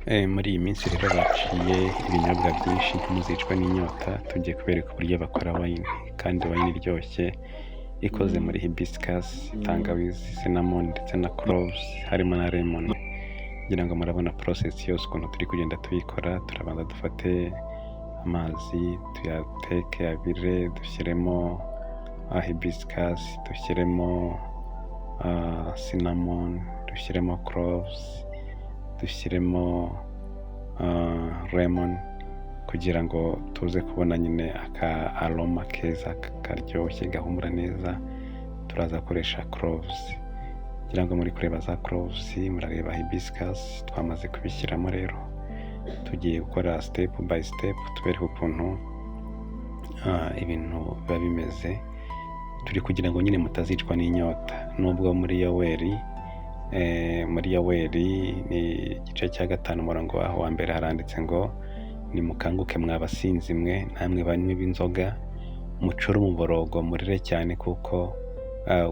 Muri iyi minsi rero baciye ibinyobwa byinshi, ntimuzicwe n'inyota. Tugiye kubereka uburyo bakora wine, kandi wine iryoshye ikoze muri hibiscus, tangawizi, cinnamon ndetse na cloves, harimo na lemon. Ngira ngo murabona process yose ukuntu turi kugenda tuyikora. Turabanza dufate amazi, tuyateke abire, dushyiremo hibiscus, dushyiremo cinnamon, dushyiremo cloves, dushyiremo lemon, kugira ngo tuze kubona nyine aka aroma keza karyoshye, gahumura neza. Turaza gukoresha cloves. Ngira ngo muri kureba za cloves, murareba hibiscus, twamaze kubishyiramo. Rero tugiye gukora step by step, tubereke ukuntu ibintu biba bimeze. Turi kugira ngo nyine mutazicwa n'inyota. Nubwo muri Yoweri ni igice cya 5, umurongo waho wa mbere, haranditse ngo: "Nimukanguke mwa basinzi mwe, namwe banywi b'inzoga, mucure umuborogo, murire cyane, kuko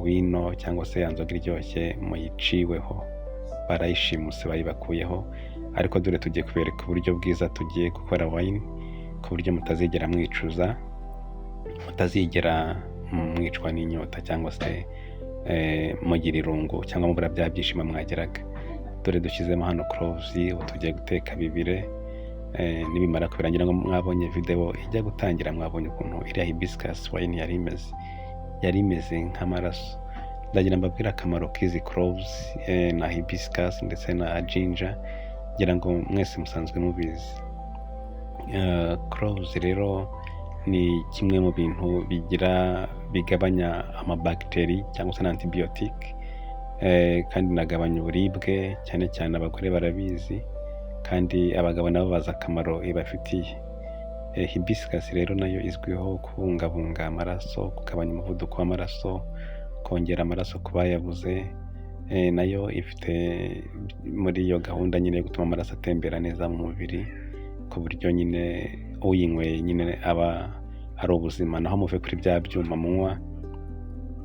wino cyangwa se ya nzoga iryoshye muyiciweho, barayishimuse, bayibakuyeho." Ariko dore tugiye kubereka uburyo bwiza tugiye gukora wine, ku buryo mutazigera mwicuza, mutazigera mwicwa n'inyota cyangwa se mugira irungu cyangwa mubura bya byishimo mwageraga. Dore dushyizemo hano cloves, ubu tugiye guteka bibire. Nibimara kubira, ngira ngo mwabonye video ijya gutangira, mwabonye ukuntu iriya hibiscus wine yari imeze, yari imeze nk'amaraso. Ndagira mbabwire akamaro k'izi cloves na hibiscus ndetse na ginger. Ngira ngo mwese musanzwe mubizi. Cloves rero ni kimwe mu bintu bigira bigabanya amabagiteri cyangwa se na antibiyotike, kandi inagabanya uburibwe, cyane cyane abagore barabizi, kandi abagabo nabo bazi akamaro ibafitiye. Hibiscus rero nayo izwiho kubungabunga amaraso, kugabanya umuvuduko w'amaraso, kongera amaraso ku bayabuze. Nayo ifite muri iyo gahunda nyine yo gutuma amaraso atembera neza mu mubiri, ku buryo nyine uyinyweye nyine aba ari ubuzima. Naho muve kuri bya byuma munywa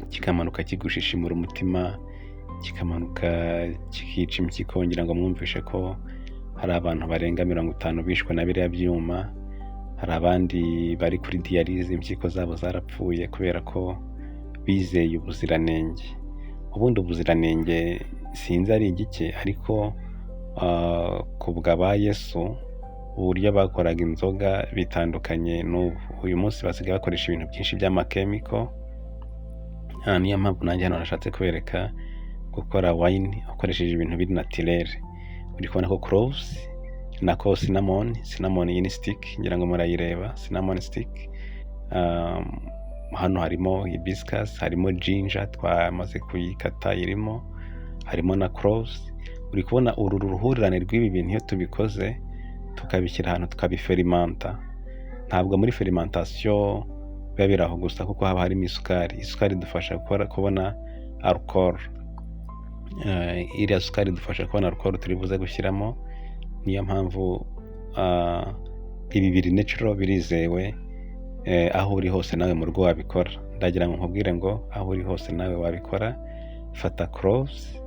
kikamanuka kigushishimura umutima, kikamanuka kikica impyiko. Ngira ngo mwumvishe ko hari abantu barenga 50 bishwe na biriya byuma, hari abandi bari kuri dialyse, impyiko zabo zarapfuye kubera ko bizeye ubuziranenge. Ubundi ubuziranenge sinzi ari igiki, ariko ku bwa ba Yesu uburyo bakoraga inzoga bitandukanye n'ubu. Uyu munsi basigaye bakoresha ibintu byinshi by'amakemiko. Niyo mpamvu nanjye hano nashatse kubereka gukora wine ukoresheje ibintu biri naturel. Uri kubona ko cloves, nako cinnamon, cinnamon iyi ni stick, ngira ngo murayireba, cinnamon stick. Hano harimo hibiscus, harimo ginger twamaze kuyikata irimo, harimo na cloves. Uri kubona uru ruhurirane rw'ibi bintu, iyo tubikoze tukabishyira ahantu tukabiferimanta, ntabwo muri fermentation biba biri aho gusa, kuko haba harimo isukari. Isukari idufasha gukora kubona alcohol. Iriya sukari idufasha kubona alcohol turi buze gushyiramo. Niyo mpamvu ibi biri natural, birizewe. Aho uri hose nawe mu rugo wabikora. Ndagira ngo nkubwire ngo aho uri hose nawe wabikora. Fata cloves,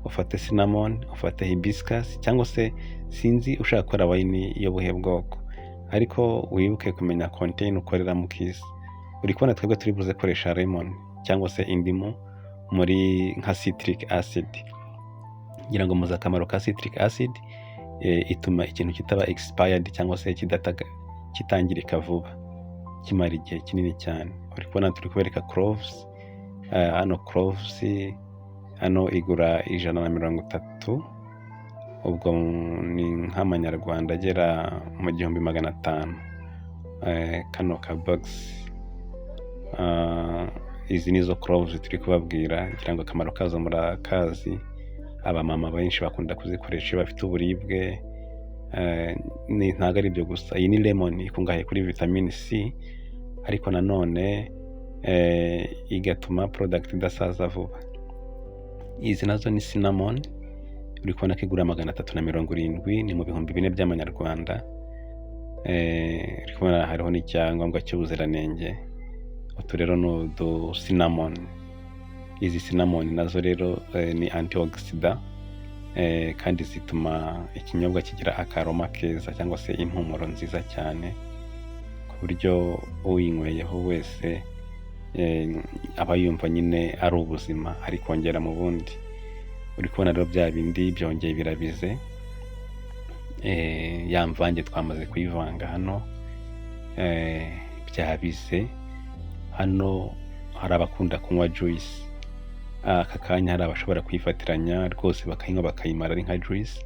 ufate cinnamon, ufate hibiscus, cyangwa se sinzi ushaka gukora wine y'ubuhe bwoko, ariko wibuke kumenya container ukoreramo kisi. Uri kubona twebwe turi buze koresha lemon cyangwa se indimu muri nka citric acid. Ngira ngo muzi akamaro ka citric acid: ituma ikintu kitaba expired cyangwa se kitangirika vuba, kimara igihe kinini cyane. Uri kubona turi kubereka cloves hano. Cloves hano igura 130, ubwo ni nk'amanyarwanda agera mu 1500, kano ka box. Izi nizo cloves turi kubabwira. Ngira ngo akamaro kazo murakazi. Abamama benshi bakunda kuzikoresha iyo bafite uburibwe. Ntabwo ari ibyo gusa, iyi ni lemon, ikungahaye kuri vitamine C, ariko nanone igatuma product idasaza vuba. Izi nazo ni cinnamon, uri kubona ko igura 370, ni mu 4000 by'amanyarwanda. Uri kubona hariho n'icyangombwa cy'ubuziranenge. Utu rero ni udu cinnamon. Izi cinnamon nazo rero ni antioxidant. Kandi zituma ikinyobwa kigira akaroma keza cyangwa se impumuro nziza cyane, ku buryo uyinyweyeho wese aba yumva nyine ari ubuzima ari kongera mu bundi. Uri kubona rero bya bindi byongeye birabize, ya mvange twamaze kuyivanga hano, byabize. Hano hari abakunda kunywa juice, aka kanya hari abashobora kuyifatiranya rwose bakayinywa bakayimara ari nka juice,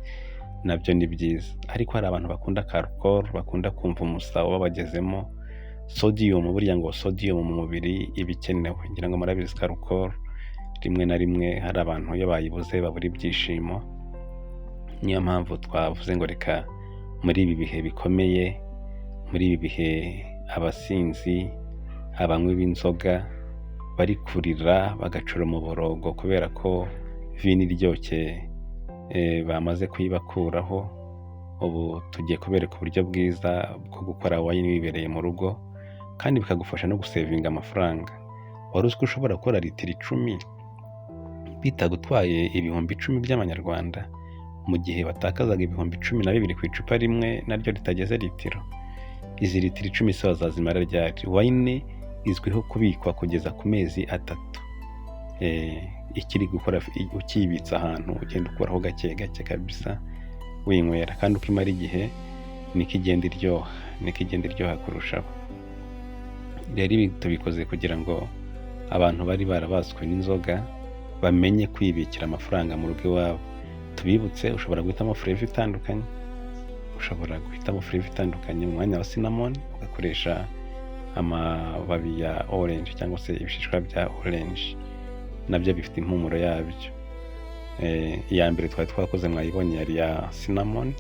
nabyo ni byiza. Ariko hari abantu bakunda ka alcohol, bakunda kumva umusawo babagezemo, sodium, burya ngo sodium mu mubiri iba ikenewe. Ngira ngo murabizi ko alcohol rimwe na rimwe hari abantu iyo bayibuze babura ibyishimo. Niyo mpamvu twavuze ngo reka muri ibi bihe bikomeye, muri ibi bihe abasinzi, abanywi b'inzoga bari kurira bagacura umuborogo kubera ko vino iryoshye bamaze kuyibakuraho, ubu tugiye kubereka uburyo bwiza bwo gukora wine wibereye mu rugo, kandi bikagufasha no gusevinga amafaranga. Wari uzi ko ushobora gukora litiro 10 bitagutwaye 10,000 by'amanyarwanda, mu gihe watakazaga 12,000 ku icupa rimwe naryo ritageze litiro? Izi litiro 10 se wazazimara ryari? Wine izwiho kubikwa kugeza ku mezi 3 ikiri gukora, ukiyibitsa ahantu ugenda ukuraho gake gake kabisa winywera, kandi uko imara igihe niko igenda iryoha, niko igenda iryoha kurushaho. Rero ibi tubikoze kugira ngo abantu bari barabaswe n'inzoga bamenye kwibikira amafaranga mu rugo iwabo. Tubibutse, ushobora guhitamo flavor itandukanye, ushobora guhitamo flavor itandukanye mu mwanya wa cinnamon ugakoresha amababi ya orange cyangwa se ibishishwa bya orange, nabyo bifite impumuro yabyo. Iya mbere twari twakoze mwayibonye yari iya cinnamon,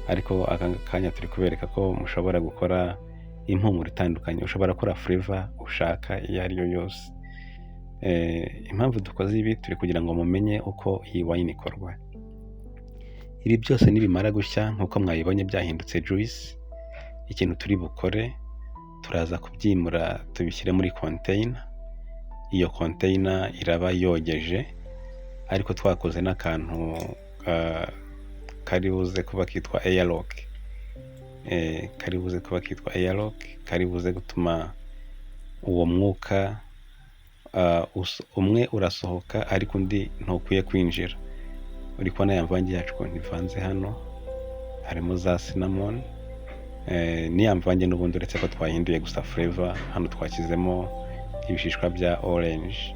ariko aka kanya turi kubereka ko mushobora gukora impumuro itandukanye, ushobora gukora flavor ushaka iyo ari yo yose. Impamvu dukoze ibi, turi kugira ngo mumenye uko iyi wine ikorwa. Ibi byose nibimara gushya nk'uko mwabibonye byahindutse juice, ikintu turi bukore, turaza kubyimura tubishyire muri container. Iyo container iraba yogeje, ariko twakoze n'akantu kari buze kuba kitwa airlock, kari buze kuba kitwa airlock, kari buze gutuma uwo mwuka umwe urasohoka ariko undi ntukwiye kwinjira. Uri kubona ya mvange yacu ukuntu ivanze hano, harimo za cinnamon, n'iya mvange n'ubundi, uretse ko twahinduye gusa flavor, hano twashyizemo ibishishwa bya orange.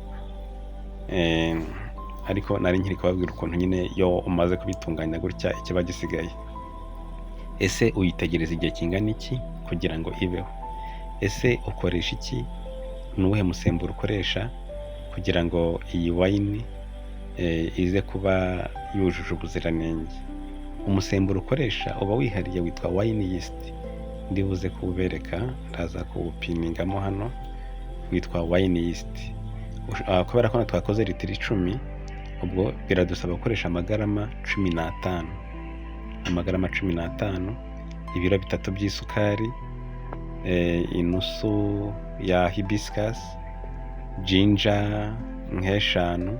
Ariko nari nkiri kubabwira ukuntu nyine iyo umaze kubitunganya gutya ikiba gisigaye. Ese uyitegereza igihe kingana iki kugira ngo ibeho? Ese ukoresha iki? Ni uwuhe musemburo ukoresha kugira ngo iyi wine ize kuba yujuje ubuziranenge? Umusemburo ukoresha uba wihariye, witwa wine yeast. Ndibuze kuwubereka, ndaza kuwupiningamo hano, witwa wine yeast. Kubera ko twakoze litiro 10, ubwo biradusaba gukoresha amagarama 15, amagarama 15, ibiro 3 by'isukari, inusu ya hibiscus, ginger nk'eshanu,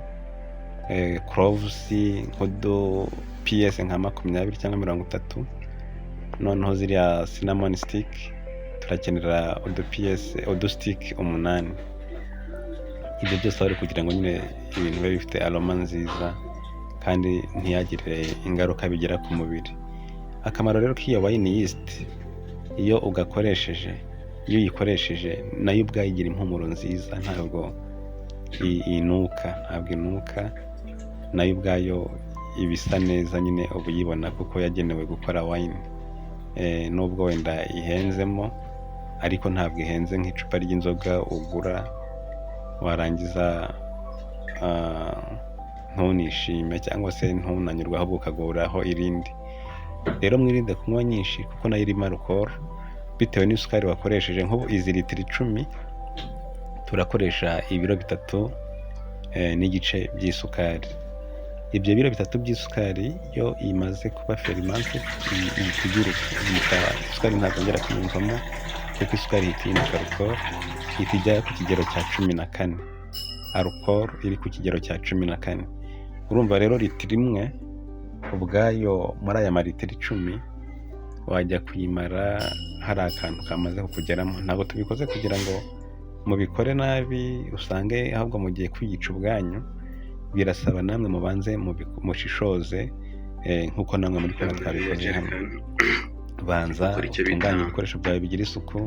cloves nk'udu pieces nka 20 cyangwa 30, noneho ziriya cinnamon stick turakenera udu pieces, udu stick 8. Ibyo byose ari kugira ngo nyine ibintu bibe bifite aroma nziza kandi ntiyagire ingaruka bigira ku mubiri. Akamaro rero k'iyo wine yeast, iyo ugakoresheje, iyo uyikoresheje nayo ubwayo igira impumuro nziza, ntabwo inuka, ntabwo inuka, nayo ubwayo iba isa neza nyine, uba uyibona kuko yagenewe gukora wine. Nubwo wenda ihenzemo, ariko ntabwo ihenze nk'icupa ry'inzoga ugura warangiza ntunishime cyangwa se ntunanyurwe, ahubwo ukaguraho irindi. Rero mwirinde kunywa nyinshi kuko nayo irimo alcohol bitewe n'isukari wakoresheje. Nk'ubu izi litiro 10 turakoresha ibiro 3 n'igice by'isukari. Ibyo biro 3 by'isukari iyo imaze kuba fermented ihita iguruka, isukari ntabwo yongera kuyumvamo kuko isukari ihita ihinduka alcohol, ihita ijya ku kigero cya 14, alcohol iri ku kigero cya 14. Urumva rero litiro imwe Ubwayo muri aya maritiro 10 wajya kuyimara hari akantu kamaze kukugeramo. Ntabwo tubikoze kugira ngo mubikore nabi, usange ahubwo mugiye kwiyica ubwanyu. Birasaba namwe mubanze mushishoze, nk'uko namwe muri kubona Urabona iriya twabikoze hano. jerekani. Banza Ukora icyo bita utunganye ibikoresho byawe, bigira isuku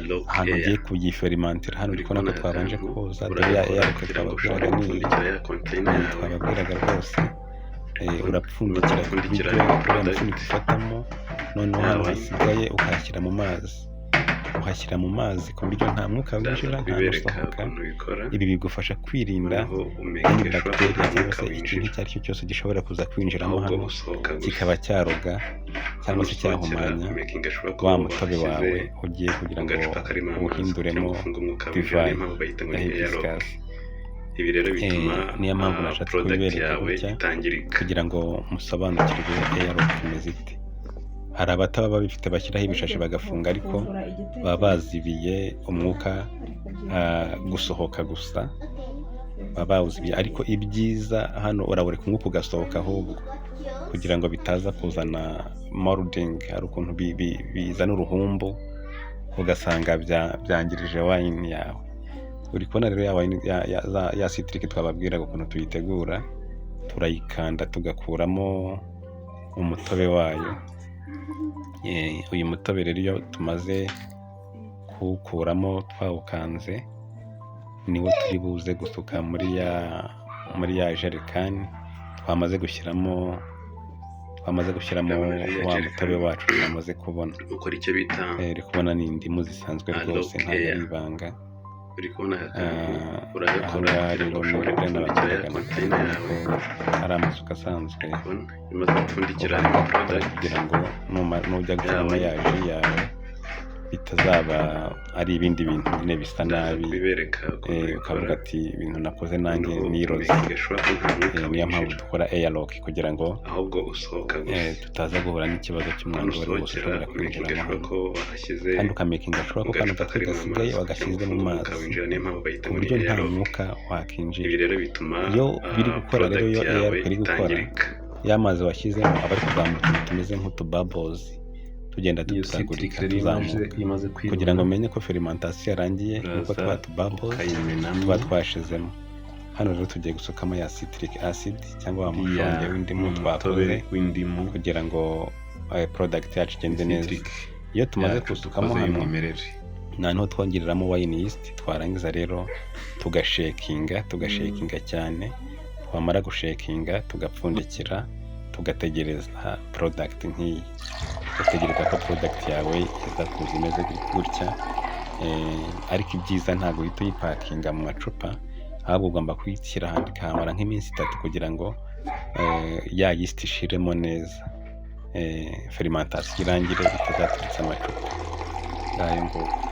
lock ahantu air. ugiye kuyiferimentira. Hano uri Uri kubona ko kubona aka twabanje kantu, koza. Dore ya uragakora airlock kugira ngo ushobore twababwiraga ni iyi. gupfundikira ya container Iyi yawe. twababwiraga rwose. Umaze Urapfundikira ku gupfundikira buryo uriya product mufuniko ufatamo, noneho hano yawe. hasigaye ukahashyira mu mazi, uhashyira mu mazi ku buryo nta mwuka Ndaza winjira, nta kubibereka n'usohoka. ukuntu bikora. Ibi bigufasha kwirinda Noneho any umakinge sure ko bacteria nta cyangwa mwuka se ikintu winjira, icyo ari cyo cyose gishobora kuza kwinjiramo ahubwo hano usohoka gusa. kikaba cyaroga cyangwa Hano se usohokera, cyahumanya umakinge sure ko wa mutobe washyize wawe ugiye kugira mu ngo gacupa karimo amazi kugira ngo uwuhinduremo ufunge umwuka winjira. Niyo divayi mpamvu bayita ngo ya ni airlock. hibiscus. Ibi rero bituma Niyo mpamvu nashatse product kubibereka yawe gutya itangirika. kugira ngo musobanukirwe airlock imeze ite. Hari abataba babifite bashyiraho ibishashi bagafunga, ariko baba bazibiye umwuka gusohoka gusa, baba bawuzibiye. Ariko ibyiza hano urawureka umwuka ugasohoka ahubwo, kugira ngo bitaza kuzana molding. Hari ukuntu bizana uruhumbu, ugasanga byangirije wine yawe. Uri kubona rero ya wine ya citric twababwiraga ukuntu tuyitegura. Turayikanda tugakuramo umutobe wayo. Uyu mutobe rero, iyo tumaze kuwukuramo twawukanze, niwo turi buze gusuka muri ya jerekani twamaze gushyiramo Urabona iriya wa jerekani, mutobe wacu twamaze kubona. Ukora icyo bita Uri kubona ni indimu zisanzwe rwose, lock ntabwo air. ari ibanga. Uri kubona aka kantu, Aha uragakora ngaha kugira ngo rero ushobore ni byo gupfundikira ya nababwiraga container ko yawe. ari amasuka asanzwe. Kubona imaze gupfundikira Ubanza gukora product kugira ngo nujya gukuramo yawe. ya jus yawe bitazaba ari ibindi bintu nyine bisa Ndaza nabi, kubibereka ukuntu bikora. ukavuga ati: "Ibintu nakoze nanjye Noneho niroze." umakinge sure ko nta mwuka Niyo mpamvu winjira, dukora airlock kugira ngo ahubwo usohoka gusa. tutaza guhura n'ikibazo Hano cy'umwanda uwo ari wo wose usohokera, ushobora umakinge kwinjiramo sure hano, ko wahashyize kandi ukamakinga sure mu ko kano gacupa gatwe karimo gasigaye amazi kugira ngo wagashyize mu ufunge umwuka mazi, winjira. Niyo mpamvu bayita ku ngo ni buryo nta airlock. mwuka wakinjira. Ibi rero bituma Iyo biri gukora rero, product iyo yawe airlock iri gukora, itangirika. ya mazi washyizemo aba ari kuzamura utuntu tumeze nk'utubabozi, tugenda Iyo citric duturagurika, rero tuzamuka. imaze Kugira ngo kwibona, umenye ko fermentation yarangiye, nuko uraza twa tububbles ukayimenamo tuba twashizemo. Hano rero tugiye gusukamo ya citric acid cyangwa wa uriya mushonge w'indimu mutobe twakoze w'indimu, kugira ngo product yacu igende neza. citric Iyo tumaze yacu gusukamo dukoze hano, y'umwimerere. noneho twongereramo wine yeast. Twarangiza rero tugashakinga, tugashakinga cyane. Twamara gushakinga tugapfundikira, tugategereza product nk'iyi, ugategereza ko product yawe iza kuza imeze gutya. Ariko ibyiza ntabwo uhita uyipakinga mu macupa, ahubwo ugomba kuyishyira ahantu ikahamara nk'iminsi 3 kugira ngo ya yeast ishiremo neza, fermentation irangire, itazaturitsa amacupa. Ngayo nguko.